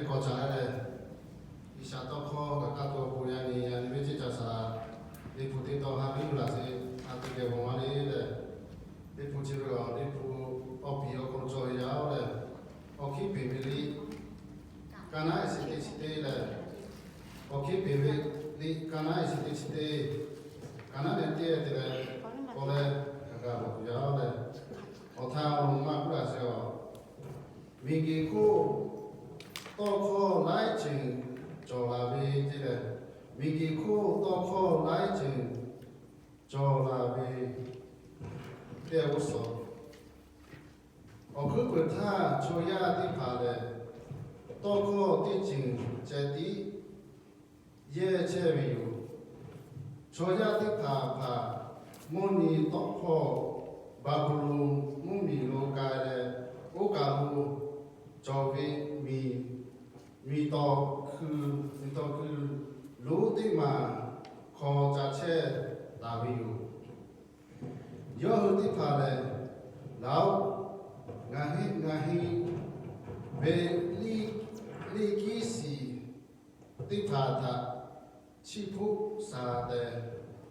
K'awꞈ caˍ leh, G'uiˬsha tawˇ hkawˇ kaꞈ kaˇ tuˬ awˬ pon yaꞈ nyi yaꞈ nyi ve ceˇ caˍ saˍ laˍ, Liꞈ hpu teˇ tawn ha viˉ yuˬ laˬ sheˍ, ha teˇ geh bon maˇ le leh, Liꞈ hpu chi ve awˬ Liꞈ hpu awˬ piˍ awˬ hk'aw lo cawˬ ve yaˇ-oˬ leh, awˬ hkiˉ peˍ ve liꞈ ka naˉ e shiˍ teˇ chi teˇ leh, awˬ hkiˉ peˍ ve liꞈ ka naˉ e shiˍ teˇ chi teˇ, ka naˉ leh teˇ te leh, k'awꞈ leh, hk'a gaˬ lawˬ tuˬ yaˇ-oˬ leh, awˬ htaˇ awˬ lo maˇ k'oˆ laˬ sheˍ-oˬ. Miˬguiˬ hk'oˆ tawˇ hkawˇ laiˉ ceuˬ cawˬ laˬ ve ceˇ leh, miˬguiˬ hk'oˆ tawˇ hkawˇ laiˉ ceuˬ cawˬ laˬ ve teˇ g'aˇ g'uˇ suhˍ, awˬ hkuiˉ peuˬ htaˇ chaw yaˇ teˇ hpaˍ lehˬ, tawˇ hkawˇ teˇ ceuˬ ceh tiˉ yehˇ chehˇ ve yoˬ. Chaw yaˇ teˇ hpaˍ hpaˍ mvuhˇ nyi tawˆ hpawˇ Baˍbuˍlonˍ mvuhˇmiˬ lo k'ai leh, oˇ kaˬ lo cawˬ ve miˬ, miˬ tawˍ hkui, miˬ tawˍ hkui lonˉ teˇ maˬ hk'aw ca chehˇ taˍ ve yoˬ. Yawˇ hui teˇ hpaˍ lehˬ, laˬ-oˆ, ngaˬ hui, ngaˬ hui ve liˇ, liˇ kiˉ shiˍ teˇ hpaˍ htaꞈ chiˇ hpoˆ shaˍ tehꞈ,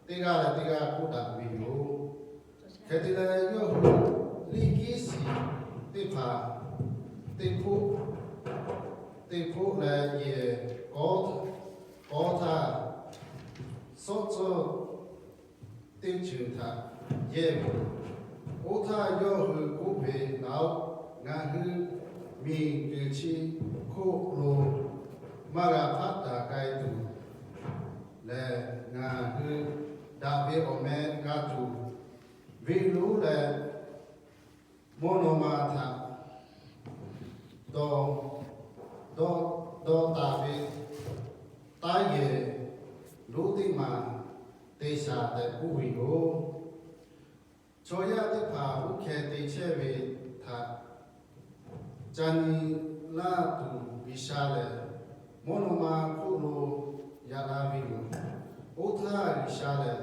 teˇ g'aˇ leh teˇ g'aˇ k'oˆ daꞈ ve yoˬ. Hk'e te leh, yawˇ hui liˇ kiˉ shiˍ teˇ hpaˍ teˇ hpoˆ, teˇ hpoˆ leh yehˬ kawˉ, kawˉ htaˇ, sawˉ cawˇ teˇ ceuˬ htaꞈ yehˇ ve yoˬ. Oˇ htaˇ yawˇ hui k'oˆ ve, Laˬ-oˆ, ngaˬ hui miˬguiˬ chi hk'oˆ lo maˇ g'a hpaˆ taˍ k'ai tuˬ lehˬ, ngaˬ hui daꞈ ve awˬ meh g'a tuˬ, venˇ lonˉ leh mvuhˇ naw ma htaꞈ dawˇ, dawˇ, dawˇ taˍ ve taˇ yehˬ lonˉ teˇ maˬ te shaˍ tehꞈ k'oˆ ve yoˬ. Chaw yaˇ teˇ hpaˍ uˉ hkeh te chehˇ ve htaꞈ ca nyi laˇ tuˬ G'uiˬsha lehˬ, mvuhˇ naw ma hk'oˆ lo yaꞈ la ve yoˬ. Oˇ htaˇ G'uiˬsha lehˬ,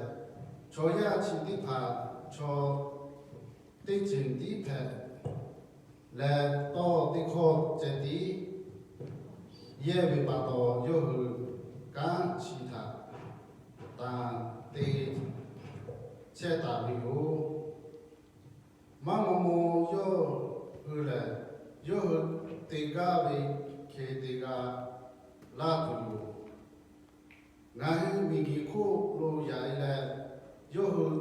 chaw yaˇ chi teˇ hpaˍ chaw teˇ ceuˬ tiˉ hpehꞈ leh, tawˇ teˇ hkawˇ ceh tiˉ yehˇ ve pa taw, yawˇ hui kanˉ chi htaꞈ tanˬ te chehˇ taˍ ve yoˬ. Maˇ maw maw yawˇ hui lehˬ, yawˇ hui te gaˇ ve hk'e te g'a laˇ tuˬ yoˬ. Ngaˬ hui miˬguiˬ hk'oˆ lo yaꞈ e leh, yawˇ hui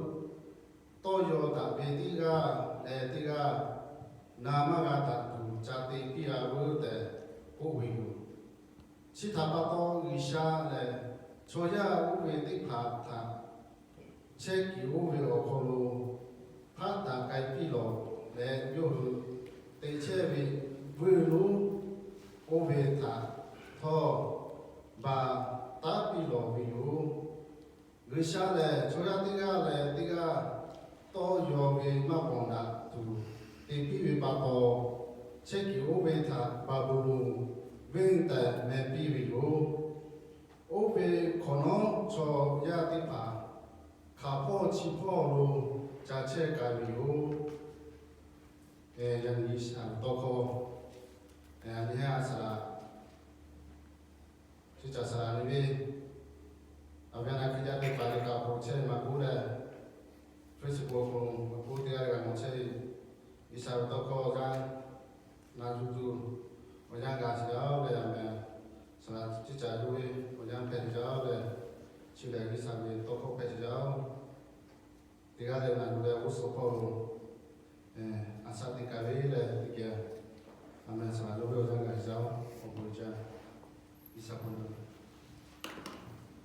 tawˇ yaw daꞈ ve teˇ g'aˇ leh teˇ g'aˇ na maˇ g'a daꞈ tuˬ ca te piˇ g'a veuˬ tehꞈ k'oˆ ve yoˬ. Chi htaꞈ pa taw, G'uiˬsha lehˬ chaw yaˇ oˇ ve teˇ hpaˍ htaꞈ chehˇ kuiˬ oˇ ve awˬ hk'aw lo hpaˆ daꞈ k'ai piˇ lawˬ leh, yawˇ hui te chehˇ ve veuˇ lonˉ oˇ ve htaꞈ htawˇ baˬ taˉ piˇ lawˬ ve yoˬ. G'uiˬsha lehˬ, chaw yaˇ teˇ g'aˇ leh teˇ g'aˇ tawˇ yaw ve maˇ pawnˍ daꞈ tuˬ te piˇ ve pa taw, chehˇ kuiˬ oˇ ve htaꞈ Baˍbuˍlonˍ venˇ tehꞈ meh piˇ ve yoˬ. Oˇ ve hk'awꞈ nawˉ chaw yaˇ teˇ hpaˍ hk'aˬ hpawˇ chi hpawˇ lo ca chehˇ k'ai ve yoˬ. Yaꞈ nyi G'uiˬsha ve tawˇ hkawˇ, a nyi a saˍ laˍ, chi caˍ saˍ laˍ nyi ve, a ve a na hk'e jaˇ ve paˍ leh kaꞈ k'awꞈ chehˇ ve maˇ k'oˆ leh, Facebook awˬ hk'aw lo maˇ k'oˆ, teˇ g'aˇ leh g'a mawˬ chehˇ ve G'uiˬsha ve tawˇ hkawˇ g'aˇ na yuˬ tuˬ awˬ yanˇ gaˬ sheˍ jaˇ-oˬ leh, a meh saˍ laˍ chi caˍ yawˇ ve awˬ yanˇ hpehꞈ jaˇ-oˬ leh, chi lehˬ G'uiˬsha ve tawˇ hkawˇ hpehꞈ jaˇ-oˬ. Teˇ g'aˇ leh na yuˬ leh g'uˇ suhˍ hpawˇ lo a shaꞈ teꞈ kaˍ ve leh teˇ geh, a meh saˍ